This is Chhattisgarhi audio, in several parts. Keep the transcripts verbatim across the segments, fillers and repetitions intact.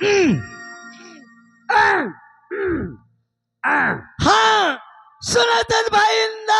हाँ, सुनत हस भाई इंदल।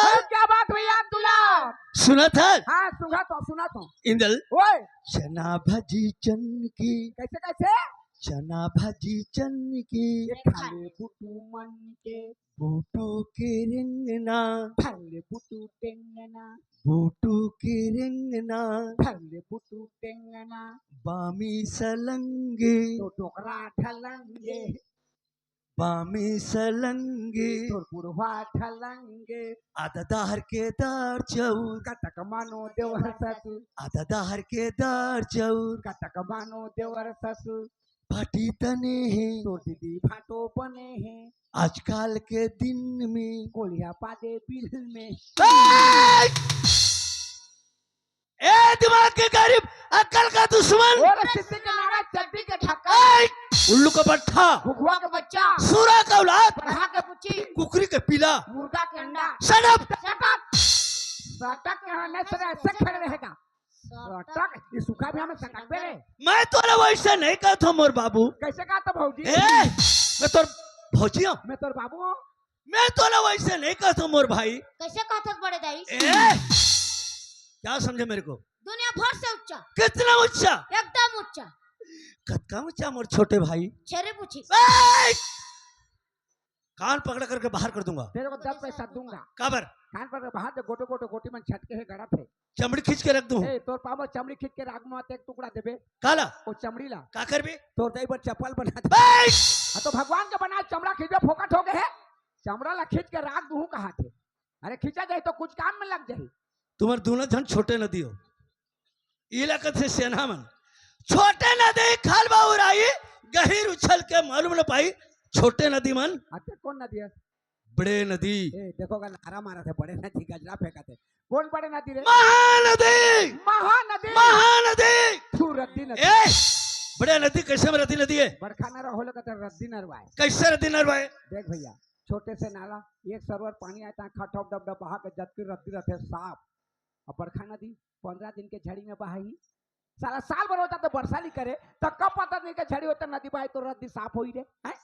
अरे क्या बात भैया, तुला सुनत हस? हाँ, सुनत हँव, सुनत हँव। इंदल, ओए। चना भाजी चन के। कैसे, कैसे? चना भाजी चन के। ये खा ले बुटू मन के। बुटू के रेंगना। भर ले बुटू टेंगना। बुटू के रेंगना। भर ले बुटू टेंगना। बामी सलंगे। तो डोकरा ढलंगे। बामी सलंगे। तोर बुढ़वा ढलंगे। आधा दार के दार चउर। कटक मानो देवर ससुर। आधा दार के दार चउर। कटक मानो देवर ससुर। भाटी तने हे। तोर दीदी भाटो बने हे। आजकल के दिन में। कोलिया पादे बिल में। ए! ए दिमाग के गरीब, अकल का दुश्मन। और सिद्धि के नारा, चड्डी के ढक्कन। ए! उल्लू का बट्ठा। घुघुआ के बच्चा। सूरा का औलाद। बरहा के बुच्ची। कुकरी के पीला। मुर्गा के अंडा। Shut up! Shut up! सटक के रहने से ऐसे खड़े रहेगा। सटक, ये सूखा भी हमें सटक दे रे। मैं तोला वैसे नहीं कहत हँव मोर बाबू। कैसे कहत हस भौजी? ए, मैं तोर भौजी हँव। मैं तोर बाबू हँव। मैं तोला वैसे नहीं कहत हँव मोर भाई। कैसे कहत हस बड़े दाई? ए, क्या समझे मेरे को? दुनिया भर से ऊंचा। कितना ऊंचा? एकदम ऊंचा। कतका ऊंचा मोर छोटे भाई? छेरे पूछी। ए! कान पकड़ करके बाहर कर दूंगा। तेरे को दस पैसा दूंगा। काबर? कान पकड़ के बाहर दे, गोटे गोटे गोटी मन छटके हे, गड़त हे। चमड़ी खींच के रख दूं। ए, तोर पाँव म चमड़ी खींच के राख म एक टुकड़ा देबे। काला? वो चमड़ी ला। का करबे? तोर दाई बर चप्पल बना दे। ए! हाँ, तो भगवान के बना चमड़ा खींचबे, फोकट हो गए हे। चमड़ा ला खींच के राख दूं कहा थे। अरे, खींचा जाए तो कुछ काम में लग जाए। तुम्हर दूनों झन छोटे नदी हो। इलाका से सेना मन। छोटे नदी खाल बाउर आई, गहिर उछल के मालूम न पाई। छोटे नदी मन। अच्छा, कौन नदी है? बड़े नदी। ए, देखो गा, नारा मारत हे, बड़े नदी गजरा फेंकत हे। कौन बड़े नदी रे? महानदी। महानदी। महानदी। तू रद्दी नदी। ए, बड़े नदी कैसे में रद्दी नदी है? बड़खा नरवा होले का तो रद्दी नरवा है। कैसे रद्दी नरवा है? देख भैया, छोटे से नाला, एक सरोवर पानी आए, तहाँ खटप डब डब बहा के जतकी रद्दी रहते साफ। अब बड़खा नदी पंद्रह दिन के झड़ी में बहाही, साला साल भर होता तो बरसा नहीं करे, तो कब पंद्रह दिन के झड़ी होता नदी बहाई तो रद्दी साफ होई रे, हैं?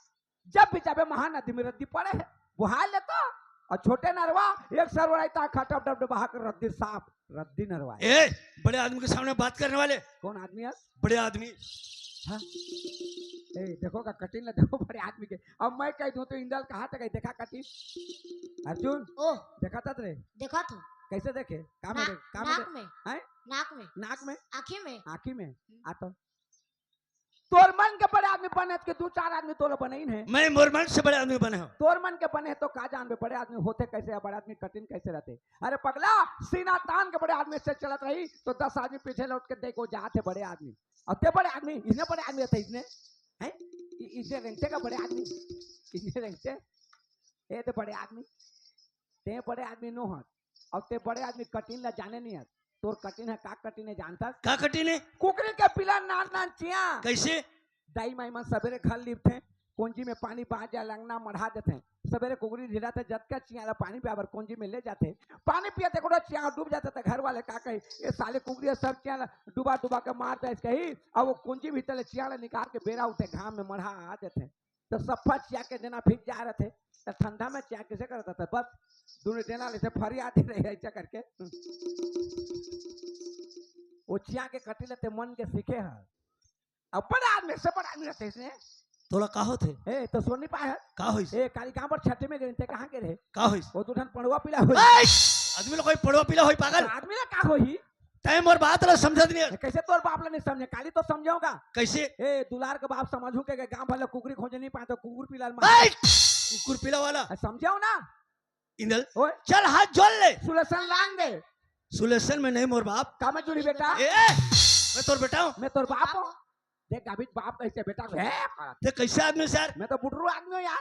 जब भी जाबे महानदी में रद्दी पड़े है, बुहाय ले तो। और छोटे नरवा एक सरोवर आई, तहाँ खटप डब डब बहा के रद्दी साफ, रद्दी नरवा है। ए, बड़े आदमी के सामने बात करने वाले। कौन आदमी है? बड़े आदमी। हाँ? ए, देखो का कटिन ला, देखो बड़े आदमी के। अब मैं कह दूं तो इंदल कहा तक देखा कटिन। अर्जुन, ओ। देखा था रे? देखा था। कैसे देखे? काम में ना-, देख, काम में नाक देख। में। हैं? नाक में। नाक में? आँखी में। आँखी में। हम्म। आ तो। तोर मन के बड़े आदमी बने के दू चार आदमी तोला बने ही नहीं। मैं मोर मन से बड़े आदमी बने हँव। तोर मन के बने तो का जानबे बड़े आदमी होते कैसे, बड़े आदमी कटिन कैसे रहते? अरे पगला, सीना तान के बड़े आदमी से चलत रही तो दस आदमी पीछे लौट के देखो जात हे बड़े आदमी। अब ते बड़े आदमी, इतने बड़े आदमी रहते इतने, हैं? इ-, इतने रेंगते का बड़े आदमी, इतने रेंगते, ए ते बड़े आदमी, ते बड़े आदमी नो हस, अब ते बड़े आदमी कटिन ला जाने नहीं हस। तोर कटिन है, का कटिन है जानथस? का कटिन है? कुकरी के पिला नान नान चिया। कैसे? दाई माई मन सबेरे घर लिपथे, कोंजी में पानी बाँच जाए, लंगना मढ़ा देथे। सबेरे कुकरी ढिलाथे, जतका चिया ला पानी पिया बर कोंजी में ले जाथे। पानी पिया ते कोनो चिया डूब जाथे, त घर वाले का कही, "ये साले कुकरी ह सब चिया ला डुबा डुबा के मार दे," कही। अब वो कोंजी भीतर ले चिया ला निकाल के बेरा उठे, घाम में मढ़ा देथे। त सफा चिया के देना फिर जा रथे, त ठंडा में चिया कैसे करत रथे? बस दूनों देना ले से फरियाद ही रहे ऐसा करके। वो चिया के कटिन ला ते मन के सीखे ह। अब बड़े आदमी से बड़े आदमी रहते इसने। तोला का होथे? ए, तो सुन नहीं पाए है? का होइस? ए, काली गांव पर छठी में गए थे, कहाँ के रहे? का होइस? वो दू ठन पड़वा पीला होई। ए! आदमी ला कोई पड़वा पीला होई, पागल? आदमी ला का होई? तैं मोर बात ला समझत नहीं। ए, कैसे तोर बाप ला नहीं समझे? काली तो समझाऊंगा। कैसे? ए, दुलार के बाप समझू के, के गांव भर ला कुकरी खोजे नहीं पाए तो कुकुर पीला ला मार। ए! कुकुर पीला वाला। ए, समझाओ ना। इंदल, ओए। चल हाथ जोड़ ले। सुलेसन लांग दे। सुलेसन में नहीं मोर बाप। का में जुड़ी बेटा? ए, मैं तोर बेटा हूँ। मैं तोर बाप हूँ। देख अभी बाप कैसे बेटा को है करत। ते कैसे आदमी हस यार? मैं तो बुटरू आदमी हूँ यार।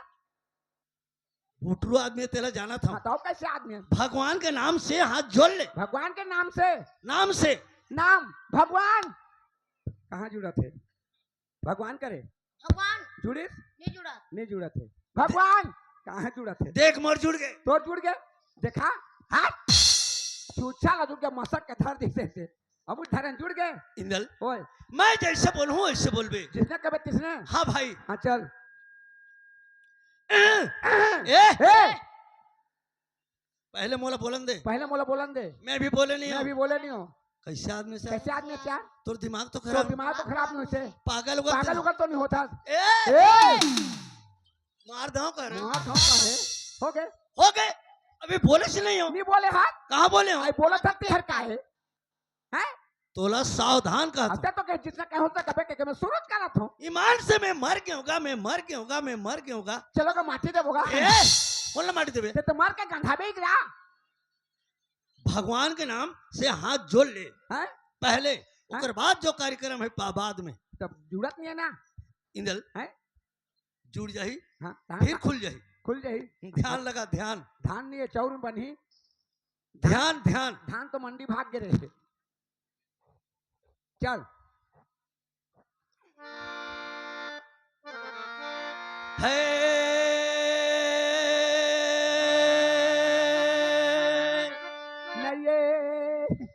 बुटरू आदमी तेला जानत हँव। बताओ कैसे आदमी है? भगवान के नाम से हाथ जोड़ ले। भगवान के नाम से? नाम से। नाम भगवान। कहाँ जुड़त हे? भगवान करे। भगवान। जुड़िस? नहीं जुड़त। नहीं जुड़त हे। भगवान। कहाँ जुड़त हे? देख मोर जुड़ गे। तोर जुड़ गे। देखा? हाथ। छूछा ला जुड़ गे, मसक के धर दिस ऐसे। अब उदाहरण जुड़ गए। इंदल, ओए, मैं जैसे बोलूं वैसे बोलबे। जिसने कबे तिसने। हाँ भाई, हाँ चल। ए, ए, पहले मोला बोलन दे। पहले मोला बोलन दे। मैं भी बोले नहीं मैं हूँ। भी बोले नहीं हूँ। कैसे आदमी से? कैसे आदमी क्या? तोर दिमाग तो तो खराब। दिमाग तो खराब नहीं होते। पागल होगा पागल तू। होगा तो नहीं होता। ए, ए, मार दो कर। हाँ, हाँ, हाँ, है। हो गए। हो गए। अभी बोले से नहीं हो। नहीं बोले हाथ। कहाँ बोले हो? आई बोला था तेहर का है। हैं? तोला सावधान कहा था। अब तो कहे जितना कहो तो कबे के मैं सूरज का रथ हूँ। ईमान से मैं मर गया होगा, मैं मर गया होगा, मैं मर गया होगा। चलो का माटी दे होगा। ए, बोलना माटी देवे। ते तो मर के गंधा बेच रहा। भगवान के नाम से हाथ जोड़ ले हैं? पहले, ओकर बाद जो कार्यक्रम है पा-, बाद में। तब जुड़त नहीं है ना। इंदल, हैं? जुड़ जाही, हाँ, फिर धान खुल जाही। खुल जाही। ध्यान लगा, ध्यान, धान नहीं है, चाउर में बनी। ध्यान, ध्यान। धान तो मंडी भाग गए रहे। चल। है। नहीं ये।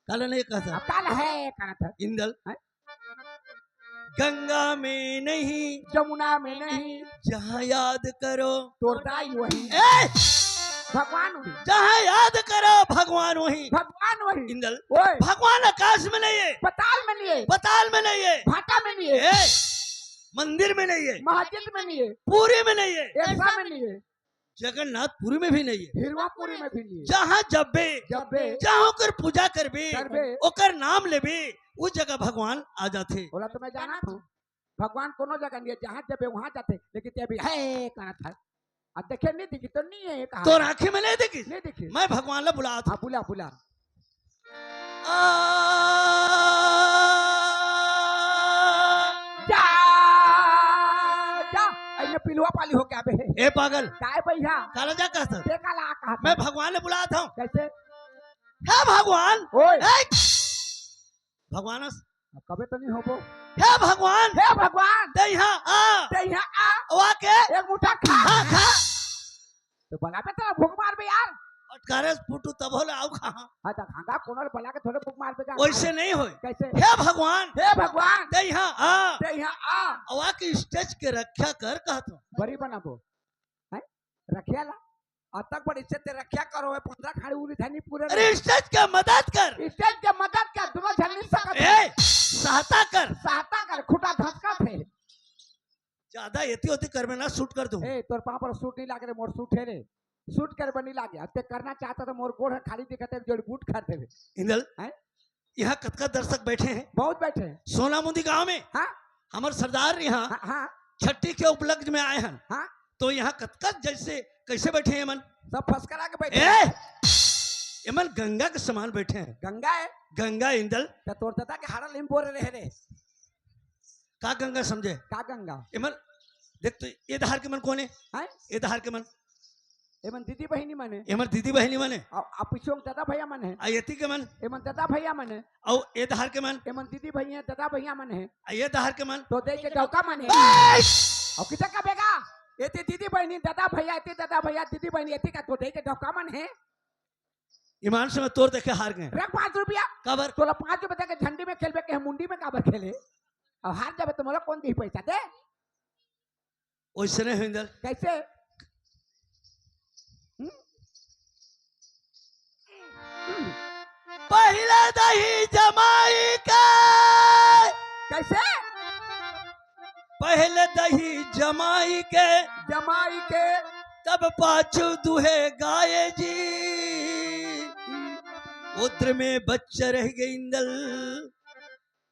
काला नहीं कहा था। अब काल है, कहा था। इंदल, हैं? गंगा में नहीं, जमुना में नहीं। जहाँ याद करो। तोर दाई वही। ए, भगवान वही। जहाँ याद करो भगवान वही। भगवान वही। इंदल, ओए, भगवान आकाश में नहीं है, पताल में नहीं है। पताल में नहीं है, भाटा में नहीं है। ए, मंदिर में नहीं है, मस्जिद में नहीं है। पूरी में नहीं है, ऐसा में नहीं है। जगन्नाथपुरी में भी नहीं है। हिरवापुरी में भी नहीं है। जहाँ जब्बे, जब्बे। जहाँ ओकर पूजा करबे, करबे। ओकर नाम लेबे, वो जगह भगवान आ जाथे। बोला तो मैं जाना था। भगवान कोनो जगह नहीं है, जहाँ जब्बे वहाँ जाते, लेकिन ते अभी है कहा था। अब देखे नहीं दिखी तो नहीं है कहा। तोर आँखी में नहीं देखी, नहीं दिखी। मैं भगवान ला बुलात हूँ। हाँ, बुला, बुला। आ, जा, जा, अइने पिलुआ पाली हो गया बे। ए पागल, काय भैया? काला जा कहत? देखा ला कहा था। मैं भगवान ला बुलात हूँ। कैसे? हे भगवान, ओए, ए, भगवान, कबे तो नहीं होबो। हे भगवान, हे भगवान, ते यहाँ आ, ते यहाँ आ, वो आके एक मुठा खा। खा, खा। तो बला पे तो भूख मार बे यार। अटकारे फुटू तब होले आऊ खा। हाँ, तो खांगा कोनल बला के थोड़े भूख मार बे का। वैसे नहीं होए। कैसे? हे भगवान, हे भगवान, ते यहाँ आ, ते यहाँ आ। वो आके स्टेज के रक्षा कर कहत हूँ। बड़ी बनाबो, हैं? रखिया ला। अब तक बड़ी से ते रखिया करो है, पंद्रह खाड़ी उरी धनी पूरे। अरे स्टेज के मदद कर, स्टेज के मदद कर, दोनों झन नहीं सकत। ए, सहायता कर। सहायता कर, खुटा धसका थे। ज्यादा एती ओती करबे ना, शूट कर दूं। ए, तोर पाँव पर सूट नहीं लागे रे, मोर सूट है रे। सूट कर बनी लागे। अब ते करना चाहता तो मोर गोड़ है खाली दिखते, जोड़ बूट कर देवे। इंदल, हैं? यहाँ कतका दर्शक बैठे हैं। बहुत बैठे हैं। सोनामुंदी गांव में हाँ? हमर सरदार यहाँ हाँ, हाँ, छठी के उपलक्ष्य में आए हैं। हाँ। तो यहाँ कतका जैसे कैसे बैठे हैं एमन? सब फसकरा के बैठे ए, हैं। एमन गंगा के समान बैठे हैं। गंगा है। गंगा इंदल, तो तोर दादा के हाड़ा लिम बोरे रहे रे। का गंगा समझे? का गंगा? एमन देख तो, ये धार के मन कौन है? हैं? ये धार के मन, एमन दीदी बहिनी मने। एमन दीदी बहिनी मने। आ, आ पीछे में दादा भैया मने। आ एती के मन, एमन दादा भैया मने। और ये धार के मन, एमन दीदी भैया, दादा भैया मने। आ ये धार के मन। तो दे के डौका मने। ए! और किसे का बेगा? एती दीदी बहिनी, दादा भैया, एती दादा भैया, दीदी बहिनी, एती का तो दे के डौका मने। ईमान से मैं तोर देखे हार गए। रख पाँच रुपया। काबर? तोला पाँच रुपया दे के झंडी में खेलबे के हम मुंडी में काबर खेले? और हार जाबे तो मोला कौन दी पैसा दे? वैसे नहीं हो इंदल। कैसे? हम्म? पहले दही जमाई के, कैसे? पहले दही जमाई के, जमाई के। तब पाछू दुहे गाय जी। उद्र में बच्चा रह गए इंदल,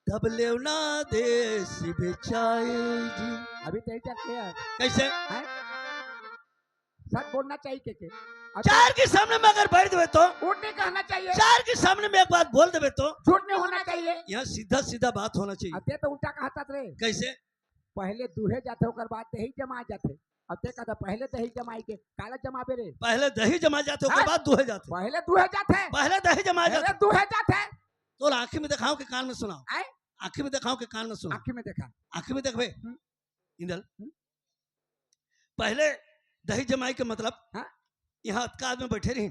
तब लेवना देश बेचाए जी। अभी तो यही चलते हैं। कैसे? हैं? सच बोलना चाहिए के, के? और चार के सामने में अगर बैठ देवे तो, झूठ नहीं कहना चाहिए। चार के सामने में एक बात बोल देवे तो, झूठ नहीं होना चाहिए। यहाँ सीधा सीधा बात होना चाहिए। अब ते तो उल्टा कहता रे। कैसे? पहले दूहे जाते, ओकर बाद दही जमा जाते। अब ते कहता पहले दही जमाई के, काला जमाबे रे? पहले दही जमा जाते, ओकर हाँ? बाद दूहे जाते। पहले दूहे जाते। पहले दही जमा पहले जाते। दूहे जाते। तो आँखी में दिखाओ के कान में सुनाओ। आए? आँखी में दिखाओ के कान में सुनाओ। आँखी में देखा। आँखी में देखबे। हम्म। इंदल। हम्म। पहले दही जमाई के मतलब, हाँ। यहाँ अतका आदमी बैठे रही।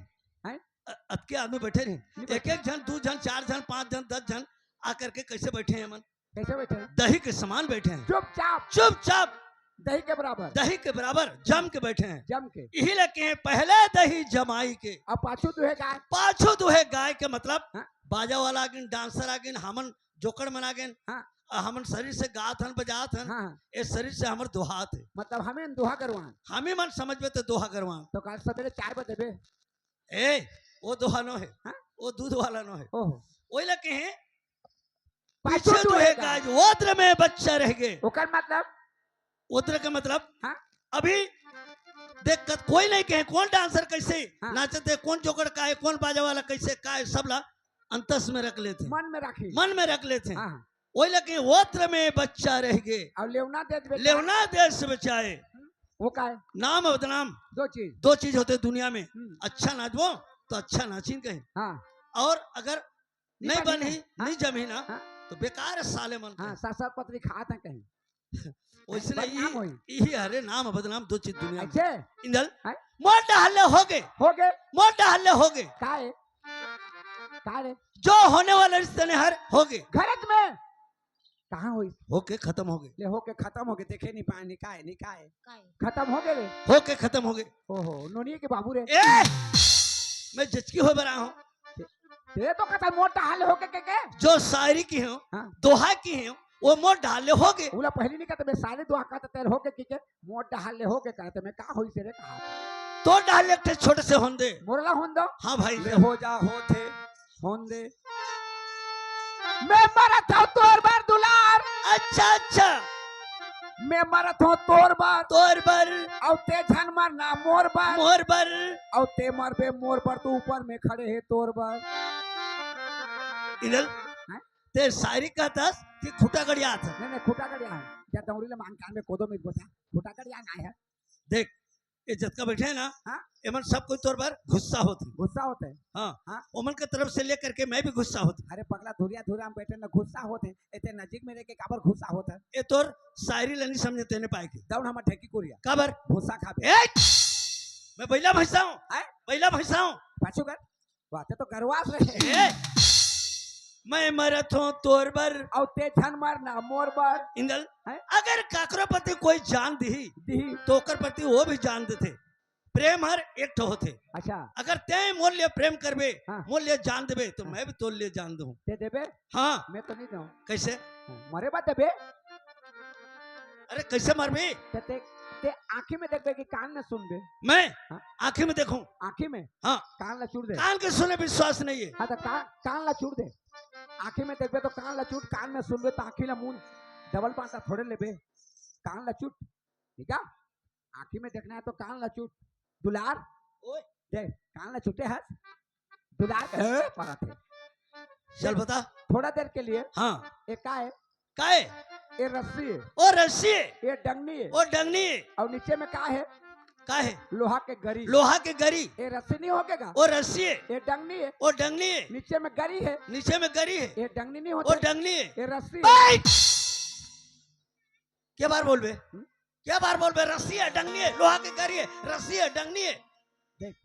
हैं? अ-, अतके आदमी बैठे रहे। नहीं बैठे। एक एक झन, दू झन, चार झन, पांच झन, दस झन आकर के कैसे बैठे हैं मन? कैसे बैठे हैं? दही के समान बैठे हैं। चुपचाप। चुपचाप। दही के बराबर। दही के बराबर जम के बैठे हैं। जम के। यही लगे हैं पहले दही जमाई के। अब पाछू दुहे गाय। पाछू दुहे गाय के मतलब हाँ। बाजा वाला आगिन, dancer आगिन, हमन जोकड़ मना गेन। हाँ। आ हमन शरीर से गात हन, बजात हन। हाँ, हाँ। ए शरीर से हमर दोहात है। मतलब हमें दोहा करवान। हमें मन समझ में तो दोहा करवान। तो काल सवेरे चार बजे देबे। ए, वो दोहा नो है। हाँ? वो दूध वाला नो है। ओहो। वही लगे हैं। पाछू पीछे तो तो है है गाय। गाय, ओद्र में बच्चा रह गए। ओकर मतलब? ओद्र का मतलब? हाँ? अभी देख कत कोई नहीं कहे, कौन dancer कैसे हाँ। नाचत है, कौन जोकड़ का है, कौन बाजा वाला कैसे का है, सब ला अंतस में रख लेते हैं। मन में रखी। मन में रख लेते हैं। हाँ, हाँ। वही लगे ओत्र में बच्चा रह गए। और लेवना देश बेचाए। लेवना देश बेचाए। वो का है? नाम बदनाम। दो चीज। दो चीज होते दुनिया में। हम्म। अच्छा नाचबो तो अच्छा नाचिन कहे। हाँ। और अगर नहीं नहीं बनी बनी, ना, हाँ। नहीं जमी ना, हाँ। तो बेकार है साले मन हाँ, के। सासर पत्री खात हैं कहीं। वैसे नहीं, बदनाम ई, होई। ई हरे नाम बदनाम दो चीज दुनिया में। अच्छे। इंदल, हैं? मोर डहले हो गए। हो गए। मोर डहले हो गए। का है? का रे? जो होने वाला रिश्ते ने हर हो गए। घरत में। कहाँ होई? होके खत्म हो गए। ले होके खत्म हो गए, देखे नहीं पाए, निकाय, निकाय। काय? खत्म हो गए रे। होके खत्म हो गए। ओहो, नोनिए के बाबू रे। ए! मैं जचकी हो बरा हूँ। ये तो कहता मोर डहले होके के, के? जो शायरी की हूँ, हाँ। दोहा की हूँ, वो मोर डहले हो गए। उला पहली नहीं कहता, मैं सारे दोहा कहता तेरे होके के, के? मोर डहले होके कहते, मैं का होई से रे कहा? तो डहले एक ठे छोटे से होन दे। मोरला होन दो। हाँ भाई। ले हो जा होथे, होन दे। मैं मरत हूँ तोर बर दुलार। अच्छा, अच्छा। मैं मरत हूँ तोर बर। तोर बर। अउ ते झन मरना मोर बर। मोर बर। अउ ते मरबे मोर बर तो ऊपर में खड़े हे तोर बर। इंदल, हैं? ते शायरी कहतस कि खुटा गड़िया था? नहीं, नहीं, खुटा गड़िया है। या दौड़ी ले मान कान में कोदो मिल बोता। खुटा गड़िया ना है। देख, ये जतका बैठे हैं ना, हाँ? एमन सब कोई तोर बर गुस्सा होते। गुस्सा होते हैं। हाँ। हाँ। ओमन के तरफ से लेकर के मैं भी गुस्सा होते। अरे पगला, धुरिया धुरा में बैठे ना गुस्सा होते हैं। इतने नजीक में रह के काबर गुस्सा होता है? ये तोर शायरी ला नहीं समझे तेने पाए के। दौड़ हमार ढेकी कुरिया। काबर? भूसा खाबे। ए! मैं बैला भैंसा हूँ। हैं? बैला भैंसा हूँ। पाछू कर। बातें तो गरवास रहे। ए! मैं मरत हूँ तोर बर। अउ ते झन मरना मोर बर। इंदल, हैं? अगर काकरो प्रति कोई जान दिही, दिही। तो ओकर प्रति वो भी जान देथे। प्रेम हर एक ठो होथे। अच्छा। अगर ते मोर लिए प्रेम करबे, हाँ। मोर लिए जान देबे, तो हाँ। मैं भी तोर लिए जान दूँ। ते देबे? हाँ। मैं तो नहीं दूँ। कैसे? हाँ, मरे बाद देबे। अरे कैसे मरबे? ते, ते, ते आँखी में देखबे कि कान में सुनबे? मैं हाँ। आँखी में देखूं। आँखी में? हाँ। कान ला चूड़ दे। कान के सुने विश्वास नहीं है। हाँ, तो कान, कान ला चूड़ दे। आँखी में देखबे तो कान ला चूट, कान में सुनबे तो आँखी ला मूंद। डबल बांटा थोड़े लेबे, कान ला चूट, ठीक है? आँखी में देखना है तो कान ला चूट। दुलार, ओए। देख, कान ला चूटे हस, दुलार, ए, परत है। चल बता। थोड़ा देर के लिए। हाँ। ये का है? का है? ये रस्सी है। ओ रस्सी है। ये डंगनी है। ओ डंगनी है। और नीचे में का है? का है? लोहा के गरी। लोहा के गरी। ये रस्सी नहीं होगेगा? ओ रस्सी है। ये डंगनी है। ओ डंगनी है। नीचे में गरी है। नीचे में गरी है। ये डंगनी नहीं ओ होता। डंगनी है। ये रस्सी है। बैठ! क्या बार बोलबे? हम्म? क्या बार बोलबे? रस्सी है, डंगनी है, लोहा के गरी है, रस्सी है, डंगनी है। देख,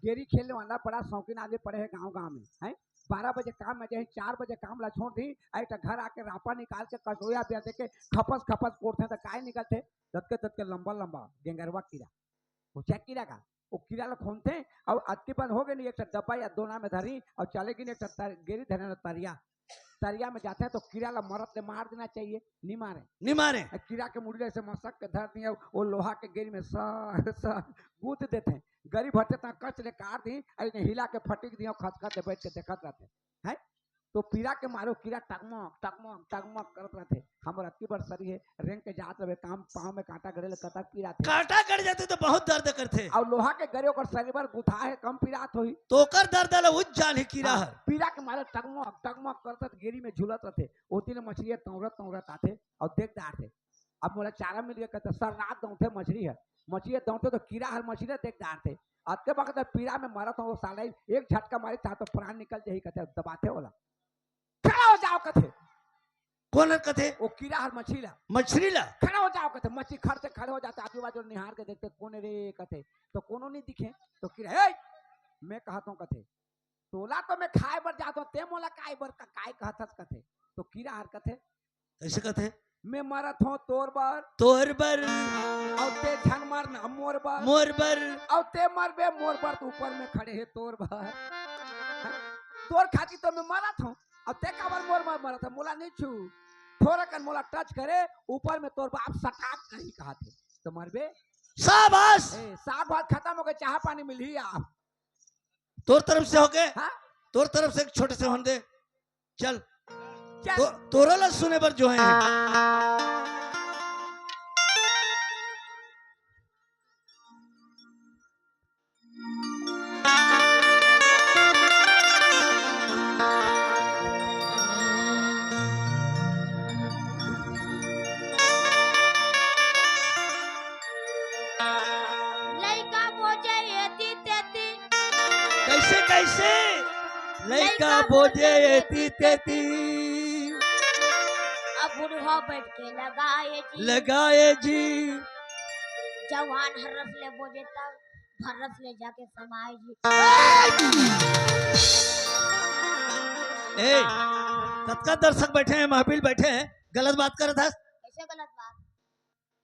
गेरी खेलने वाला बड़ा शौकीन आदमी पड़े है गांव गांव में, हैं? बारह बजे काम में जाही, चार बजे काम ला छोड़ दी, आ एक ठा घर आके रापा निकाल के कटोरिया पे देके खपस खपस कोड़थे त काय निकलथे? दतके दतके लंबा लंबा गेंगरवा कीरा। वो चेक कीरा का? वो कीरा ला खोनथे, अउ अतकी बंद हो गए नहीं, एक ठा डब्बा या दोना में धरी, अउ चले गिन एक ठा तर-, गेरी धरे न तरिया। तरिया में जाथे तो कीरा ला मरत ले मार देना चाहिए, नहीं मारे। नहीं मारे। आ कीरा के मुड़ी ला ऐसे मसक के धर दिए, वो लोहा के गेरी में सर, सर गूंथ देथे। गरी भरते ता कच ले काट दी, अइने हिला के फटिक दिए, खसखस दे बैठ के देखत रहथे। हैं? तो पीरा के मारो कीरा टकमक, टकमक, टकमक करत रहथे। हमर अतकी बड़ सरी है, रेंग के जात रहे, काम पाँव में कांटा गड़े ले कतक पीरा थे। कांटा गड़ जाथे तो बहुत दर्द करथे। अउ लोहा के गरे ओकर सरी बर गुथा है, कम पीरात होही। तो ओकर दर्द ला उज जानही कीरा हाँ, हर। पीरा के मारे टकमक, टकमक करत रहथे, गेरी में झूलत रहथे। ओती ले मछली तौरत, तौरत आथे अउ देख डारथे। अब मोला चारा मिल गया, कहते, "सर, रात दौंथे मछली है।" मछली दौंथे तो कीरा हर मछली देख डारथे। अतके बखत पीरा में मरत हो, साला एक झटका मारी, चाहे तो प्राण निकल जाही, कहते, दबाथे ओला। "खड़ा हो जाओ," कहते। कौन हर कहते? वो कीरा हर मछली ला। मछली ला? "खड़ा हो जाओ," कहते। मछली खड़ से खड़े हो जाते, आजू बाजू निहार के देखते, "कौन है रे?" कहते, तो कोनो नहीं दिखे, तो कीरा, "हे!" मैं कहत हूँ कथे, तोला तो मैं खाए बर जात हूँ, ते मोला काय बर का-, काय कहत हस कथे। तो कीरा हर कथे, कइसे कथे? मैं मरत हूँ तोर बर, तोर बर, अउ ते झन मर ना मोर बर, मोर बर, अउ ते मरबे मोर बर, तो ऊपर में खड़े हे तोर बर। तोर खातिर तो मैं मरत हूँ, अउ ते काबर मोर बर मरत हस? मोला नहीं छू, थोड़ा कन मोला टच करे, ऊपर में तोर बाप सटाक करही कहत हे, तो मरबे। शाबाश। ए, साग भात खत्म हो गए, चाहा पानी मिलही आप। तोर तरफ से हो गए? हाँ? तोर तरफ से एक छोटे से होन दे। चल। चल। तो, तोरा ला सुने बर जो है। लइका बोजे एती तेती। कइसे, कइसे? लइका लइका बोजे बोजे एती तेती। अब बुढ़वा बैठ के लगाए जी। लगाए जी। जवान हरस ले बोजे तब भरस ले जाके समाए जी। ए, कतका दर्शक बैठे हैं, महफिल बैठे हैं, गलत बात करत हस। कइसे गलत बात?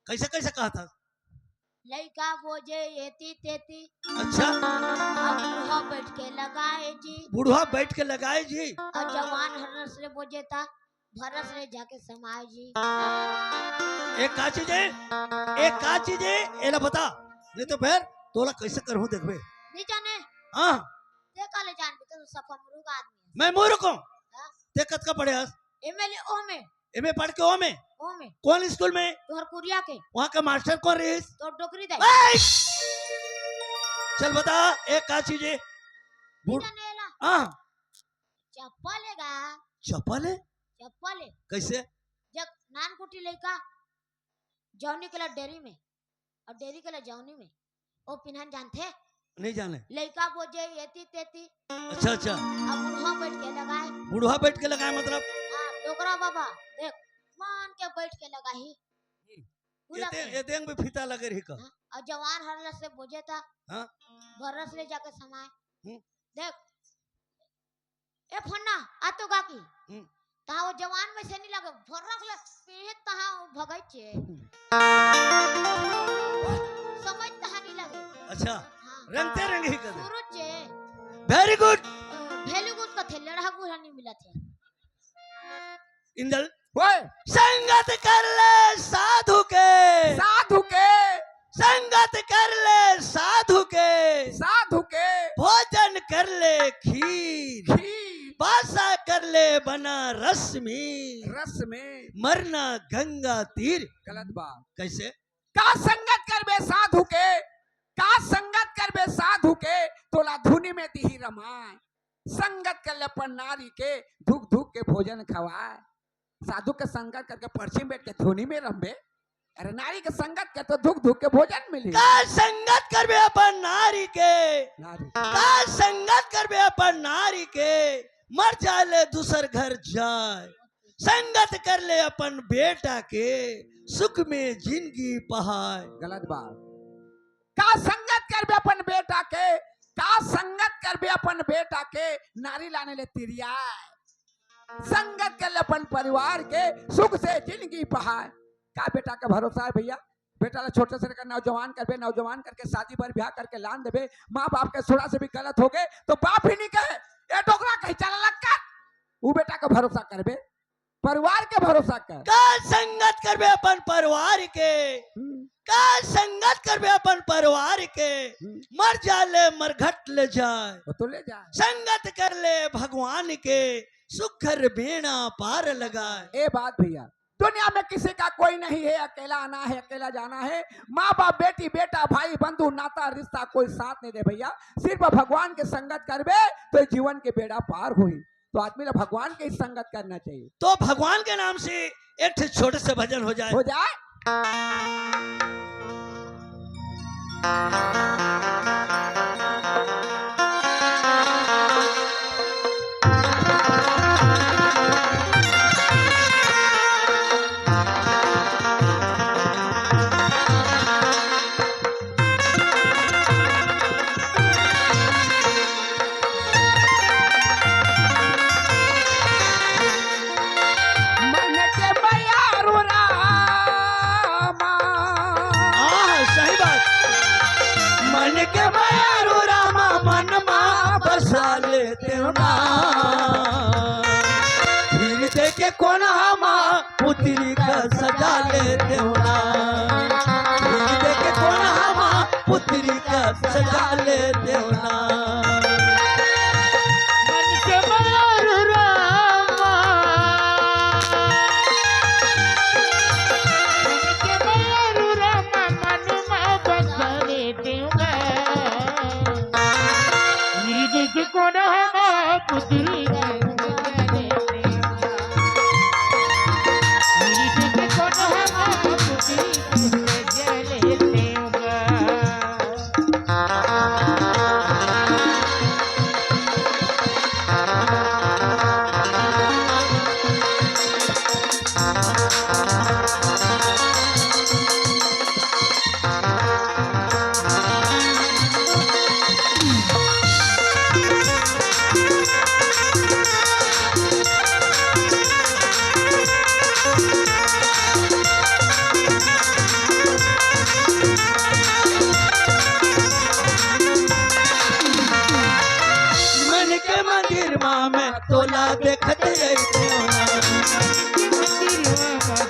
कइसे, कइसे कहत हस? लइका बोजे एती तेती। अच्छा। अब बुढ़वा बैठ के लगाए जी। बुढ़वा बैठ के लगाए जी। अउ जवान हरस ले बोजे ता भरस ले जाके समाए जी। ए का चीज हे? ए का चीज हे? एला बता। नहीं तो फेर तोला कइसे करहूं देखबे। नहीं जाने। हाँ। ते काले जानबे, ते तो सफा मुरुख आदमी हे। मैं मूर्ख हूँ? हाँ। ते कतका पढ़े हस? एमएलए ओ में। एमए पढ़ के ओ में? ओ में। कौन स्कूल में? तोहर कुरिया के। वहाँ का मास्टर कौन रहिस? तोर डोकरी दाई। ए! चल बता, ए का चीज हे? बूढ़- जाने ला। हाँ। चप्पल हे गा। चप्पल हे? चप्पल हे। कइसे? जब नानकुटी लइका जौनी के ला डेरी में, अउ डेरी के ला जौनी में, ओ पिन्हन जानथे? नहीं जाने। लइका बोजे एती तेती। अच्छा, अच्छा। अउ बुढ़वा बैठ के लगाए। बुढ़वा बैठ के लगाए मतलब? हाँ, डोकरा बाबा, देख, मान के बैठ के लगाही। हम्म। बुला एते, के। एते अंग में फीता लगे रही का? हाँ, अउ जवान हरलस ले बोजे ता। हाँ। भरस ले जाके समाए। हम्म। देख, ए फन्ना, आ तो गा की। हम्म। तहाँ वो जवान में से नहीं लगे, भर्रक ले पीहे तहाँ वो भगै छे। समझ तहाँ नहीं लगे। अच्छा, हाँ। रंगते रंग ही कर। शुरू छे। Very good। अ, very good कथे, लड़हा गुरहा नहीं मिला थे। इंदल। ओए। संगत कर ले साधु के। साधु के। संगत कर ले साधु के। साधु के। भोजन कर ले खीर। खीर। बासा कर ले बनारस में। रस में। मरना गंगा तीर। गलत बात। कइसे? का संगत करबे साधु के? का संगत करबे साधु के? तोला धुनी में दिही रमाय। संगत कर ले अपन नारी के, धुक धुक के भोजन खवाय। साधु के संगत करके पर्ची में बैठ के धुनी में रमबे। अरे नारी के संगत के तो धुक धुक के भोजन मिली। का संगत करबे अपन नारी के? नारी। का संगत करबे अपन नारी के? मर जाय ले दूसर घर जाय। संगत कर ले अपन बेटा के, सुख में जिनगी पहाय। गलत बात। का संगत करबे अपन बेटा के? का संगत करबे अपन बेटा के? नारी लाने ले तिरियाय। संगत कर ले अपन परिवार के, सुख से जिनगी पहाय। का बेटा के भरोसा हे भइया? बेटा ला छोटे से लेकर नौजवान करबे, नौजवान करके शादी बर ब्याह करके लान देबे, माँ बाप के सुरा से भी गलत होगे तो बाप ही नहीं कहे, "ए डोकरा कहीं चला लग कर।" वो बेटा के भरोसा करबे, परिवार के भरोसा कर। का संगत करबे अपन परिवार के, हम्म। का संगत करबे अपन परिवार के, हम्म। मर जाय ले मरघट ले जाय। वो तो ले जाय। संगत कर ले भगवान के, सुख कर बेड़ा पार लगाय। ए बात भइया, दुनिया में किसी का कोई नहीं है, अकेला आना है, अकेला जाना है। माँ बाप, बेटी, बेटा, भाई, बंधु, नाता, रिश्ता, कोई साथ नहीं दे भइया। सिर्फ भगवान के संगत करबे तो जीवन के बेड़ा पार होही। तो आदमी ला भगवान के ही संगत करना चाहिए। तो भगवान के नाम से एक ठे छोटे से भजन हो जाय। हो जाय।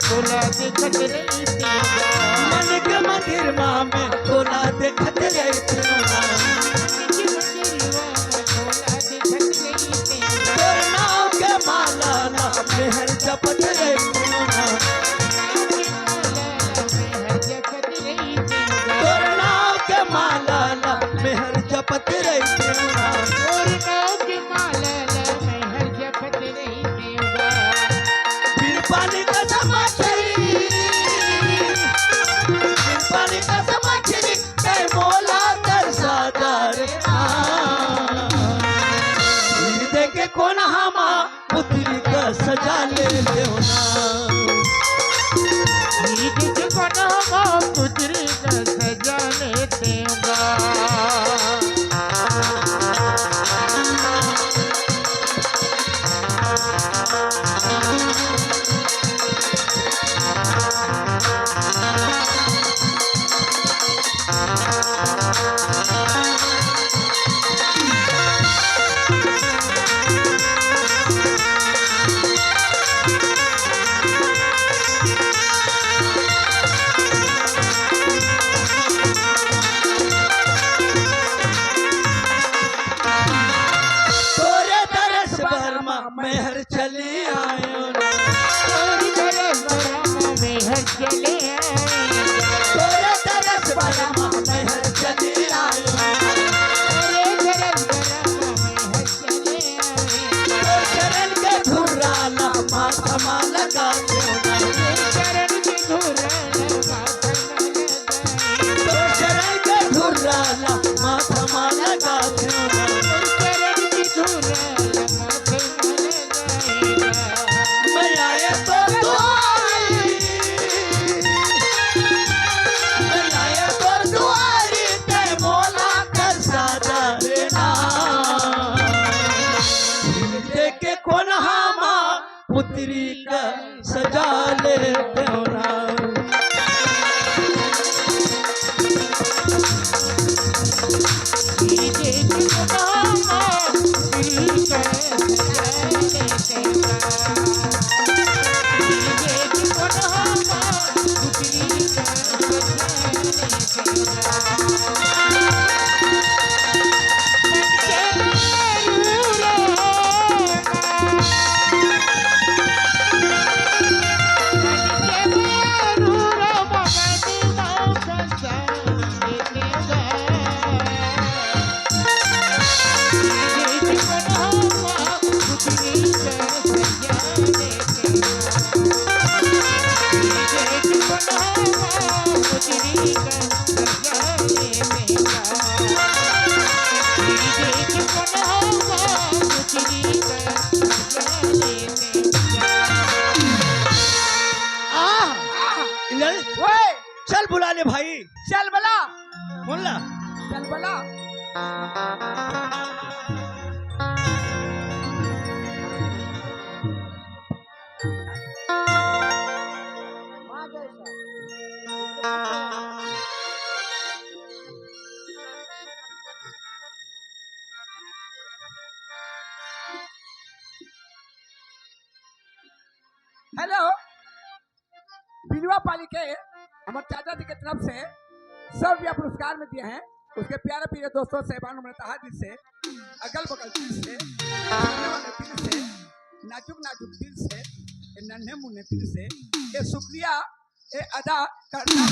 तोला देखत रहितेंव गा। मन के मंदिर मा मैं तोला देखत रहितेंव गा। मन के मंदिर मा मैं तोला देखत रहितेंव गा। तोर नाव के माला ला मैं हर जपत रहितेंव गा। तोर नाव के माला ला मैं हर जपत रहितेंव गा। तोर नाव के माला ला मैं हर जपत रहितेंव गा। तोर नाव के माला ला मैं हर जपत रहितेंव गा। बिन पानी का समाचारी, बिन पानी का समाचारी, तैं मोला तरसा डारे ना। हृदय के कोनहा मा पुतरी का सजा लेतेंव ना। हृदय के कोनहा मा पुतरी का सजा लेतेंव गा। तोरे दरस बर मा मैं हर चली आयों ना। तोरे दरस बर मा मैं हर चली आयों ना। तोरे दरस बर मा मैं हर चली आयों ना। तोरे दरस बर मा मैं हर चली आयों ना। तोर चरण के धुर्रा ला माथा मा लगा देंव ना। तोर चरण के धुर्रा ला माथा मा लगा तोर चरण के धुर्रा ला माथा मा लगा देंव ना। तोर चरण के धुर्रा ला माथा मा लगा देंव ना। मैं आये तोर दुआरी, मैं आये तोर दुआरी, तैं मोला तरसा डारे ना। हृदय के कोनहा मा पुतरी का सजा लेतेंव ना। आह! इंदल, ओए! चल बुला ले भाई। चल बुला। बोल ना। चल बुला। हेलो, बिलवा पाली के हमर चाचा जी के तरफ से सौ रुपया पुरस्कार में दिए हैं। उसके प्यारे प्रिय दोस्तों, साहिबान, उम्र तहा दिल से, अगल बगल दिल से, सामने वाले दिल से, नाजुक नाजुक दिल से, ये नन्हे मुन्ने दिल से, ये शुक्रिया, ये अदा करना।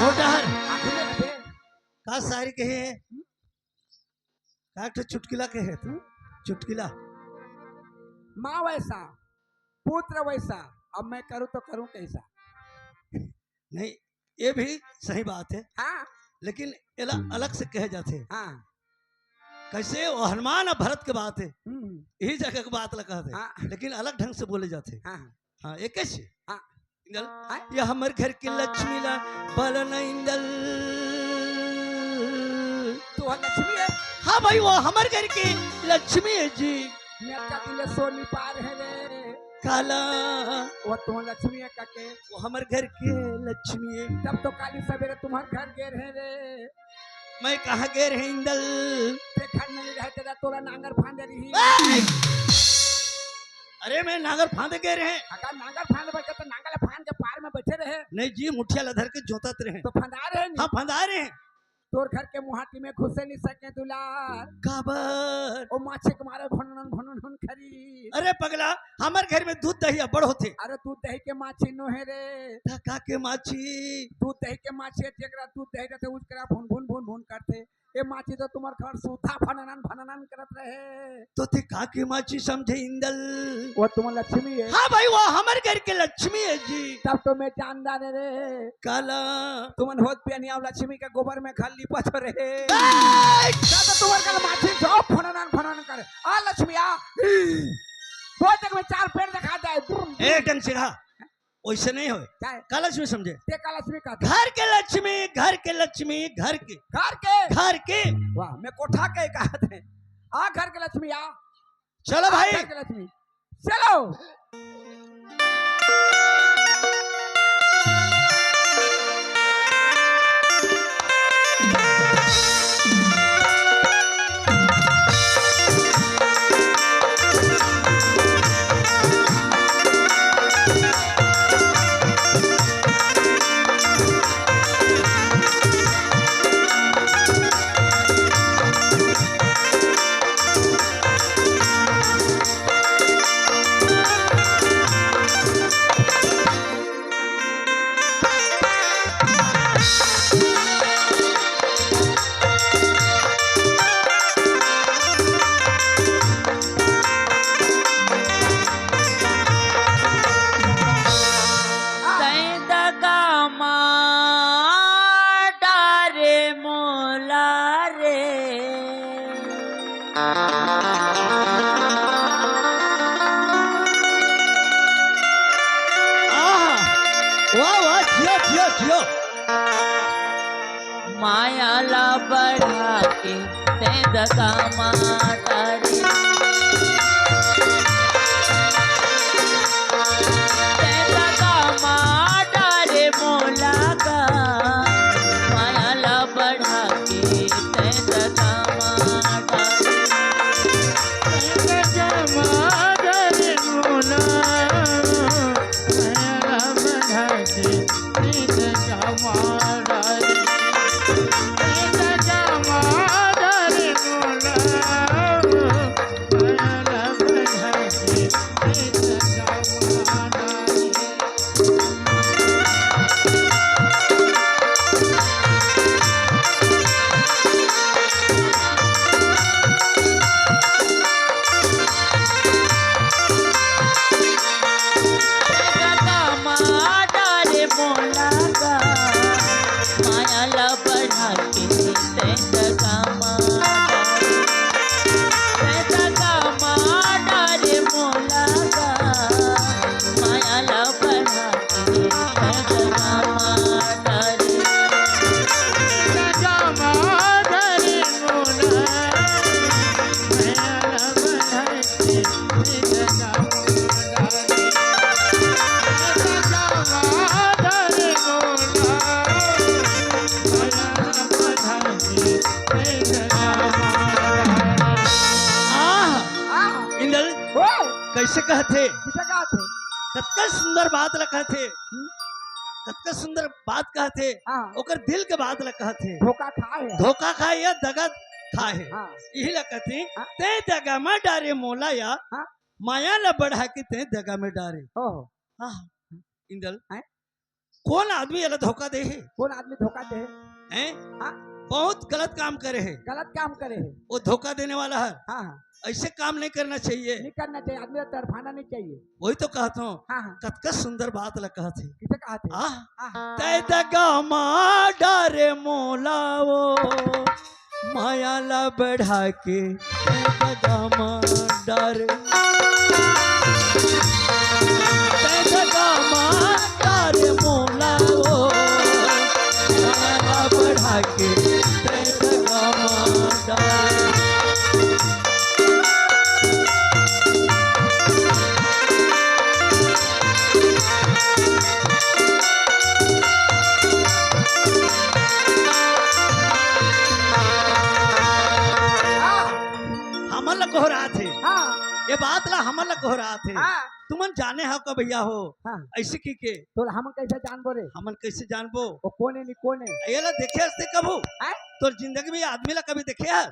मोटहर। आखिर में का शायरी कहे हे? का एक ठो चुटकिला कहे हे तू? चुटकिला। माँ वैसा, पुत्र वैसा, अब मैं करूँ तो करूँ कैसा? नहीं, ये भी सही बात है। हाँ। लेकिन एला अलग से कहे जाथे। हाँ। कैसे वो हनुमान और भरत के बात है, हम्म। यही जगह के बात लगा थे, हाँ। लेकिन अलग ढंग से बोले जाथे। हाँ, हाँ। हाँ, एक कैसे? हाँ। इंदल, हाँ? ये हमर घर की लक्ष्मी ला बलन इंदल। तू हा लक्ष्मी है? हाँ भाई, वो हमर घर की लक्ष्मी है जी। मैं का दिल सोनी पार है रे। काला। वो तो लक्ष्मी है काके। वो हमर घर के लक्ष्मी है। तब तो काली सवेरे तुम्हार घर गे रहे रे। मैं कहाँ गे रहे इंदल? ते घर में नहीं रहे, तेरा तोला नांगर फांदे रही। ए! अरे मैं नांगर फांदे गे रहे। अगर नांगर फांदे बचे तो नांगर फांद बैठे रहे। नहीं जी, मुठिया ला धर के जोतत रहे। तो फंदा रहे नहीं। हाँ, फंदा रहे। तोर घर के मुहाटी में घुसे नहीं सके दुलार। काबर? ओ माछी के मारे भनन भनन भनन करी। अरे पगला, हमर घर में दूध दही अब्बड़ होथे। अरे दूध दही के माछी नोहे रे। त का के माछी? दूध दही के माछी, जेकरा दूध दही रहथे, उसकरा भुन भुन भुन भुन करथे। ए माछी तो तुम्हर घर सुद्धा भननन भननन करत रहे। तो ते का के माछी समझे इंदल? वो तुम्हर लक्ष्मी है। हाँ भाई, वो हमर घर के लक्ष्मी है जी। तब तो मैं जानदार रे। काला? तुमन होत बिहनिया लक्ष्मी के गोबर में घर लिपत रहे। ए! तब तो तुम्हर घर माछी जो भननन भननन करे। आ लक्ष्मी आ। बोल तक में चार पेड़ दिखा जाए। ए, डंग सिरा। वैसे नहीं होय। का है? का लक्ष्मी समझे? ते का लक्ष्मी का? घर के लक्ष्मी, घर के लक्ष्मी, घर के। घर के? घर के। वाह, मैं कोठा के कहा थे। आ घर के लक्ष्मी, आ। चलो आ भाई। घर के लक्ष्मी। चलो। तैं दगा मा डारे मोला रे। आहा, वाह, वाह, जियो, जियो, जियो। माया ला बढ़ा के तैं दगा मा डारे। तैं दगा मा डारे मोला गा। माया ला बढ़ा के तैं दगा मा डारे। तैं दगा मा डारे मोला। आह, आह। इंदल, ओ। कैसे कहत हे? किसे कहत हे? कतका सुंदर बात ला कहत हे। हम्म। कतका सुंदर बात कहत हे। हाँ। ओकर दिल के बात ला कहत हे। धोखा खाए हे। धोखा खाए या दगा खाए हे। हाँ। यही ला कहत हे, हाँ। तैं दगा मा डारे मोला या, हाँ। माया ला बढ़ा के तैं दगा में डारे। ओहो। आह, इंदल। हैं? कोन आदमी एला धोखा दे हे? कोन आदमी धोखा दे हे? हैं? हाँ? बहुत गलत काम करे हे। गलत काम करे हे। वो धोखा देने वाला हे। हाँ, हाँ। ऐसे काम नहीं करना चाहिए। नहीं करना चाहिए, आदमी ला तड़फाना नहीं चाहिए। वही तो कहत हूँ। हाँ, हाँ। कतका सुंदर बात ला कहत हे। किसे कहत हे? आह, आह। तैं दगा मा डारे मोला वो। माया ला बढ़ा के तैं दगा मा डारे। तैं दगा मा डारे मोला ओ। माया ला बढ़ा के तैं दगा मा डारे। हमन ला गोहरात हे। हाँ। ये बात ला हमन ला गोहरात हे। हाँ। तुमन जाने हव का भैया हो? हाँ। ऐसे की के? तो हमन कैसे जानबो रे? हमन कैसे जानबो? वो कोन हे, नी कोन हे? एला देखे हस ते कभू? हैं? तोर जिंदगी में आदमी ला कभी देखे हस?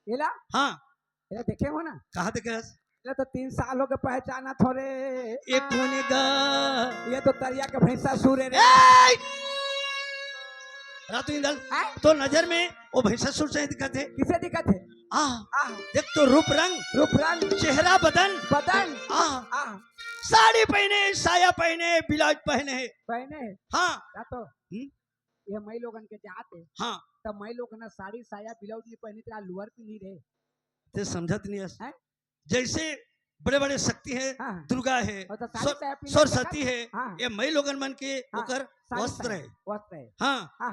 एला? हाँ। एला देखे हो ना? कहाँ देखे हस? एला तो तीन साल हो गए, पहचानत हों रे। ए कोन हे गा? ये तो तरिया के भैंसासुर हे रे। ए! रातू इंदल, हैं? तोर नजर में वो भैंसासुर सही दिखत हे। किसे दिखत हे? आह, आह। देख तो रूप रंग, रूप रंग। चेहरा बदन। बदन। आह। आह। साड़ी पहने, साया पहने, ब्लाउज पहने हे। पहने हे। हाँ। या तो हम्म? ये माई लोगन के जात हे। हाँ। त माई लोगन साड़ी, साया, ब्लाउज नहीं पहनी, तेरा लोअर पहनी रहे। ते समझत नहीं हस। हैं? जैसे बड़े-बड़े शक्ति हे, हाँ। दुर्गा हे, और तो साड़ी, सर-, साया पहने सरस्वती के हे, हाँ। ये माई लोगन मन के हाँ, ओकर साड़ी, वस्त्र साया, हे। वस्त्र हे। हाँ। हाँ।